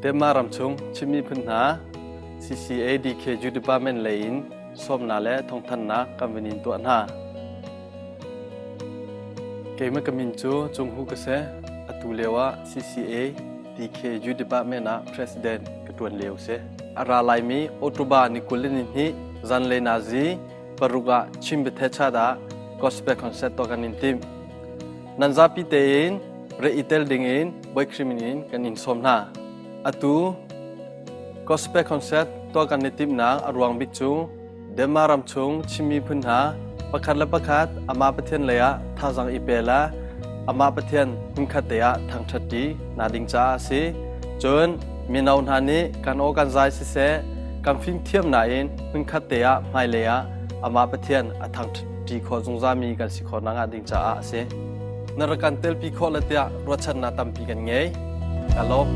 Denmark ram chung Chin miphun hna CCA DKU Department lei in sawmnak le thawngthanhnak kan vun in tuah hna. Keimah ka min cu Cung Hu ka si. Atu lio ah CCA DKU Department ah President ka ṭuan lio si. A ra laimi October ni 22 zanlei nazi paruk ah Chin Biathechat ah gospel concert tuah kan in timh. Nan zapi tein re i tel ding in Bawi Khrih min in kan in sawm hna. Atu gospel concert tuah kan i timhnak a ruang bik cu Denmark ram chung Chin miphun hna pakhat le pakhat amah Pathian lei ah thazaang i pe le amah Pathian hmunkhat te ah thangṭhat ṭi na ding caah a si. Cun mino hna nih kan aw kan zai siseh, kan fimthiam nain hmunkhat te ah hmailei ah amah Pathian a thangṭi khawh zungzalmi kan si khawh nakhnga ding caah a si. Na rak kan telpi khawh le tiah ruahchannak tampi kan ngei. Ka lawm.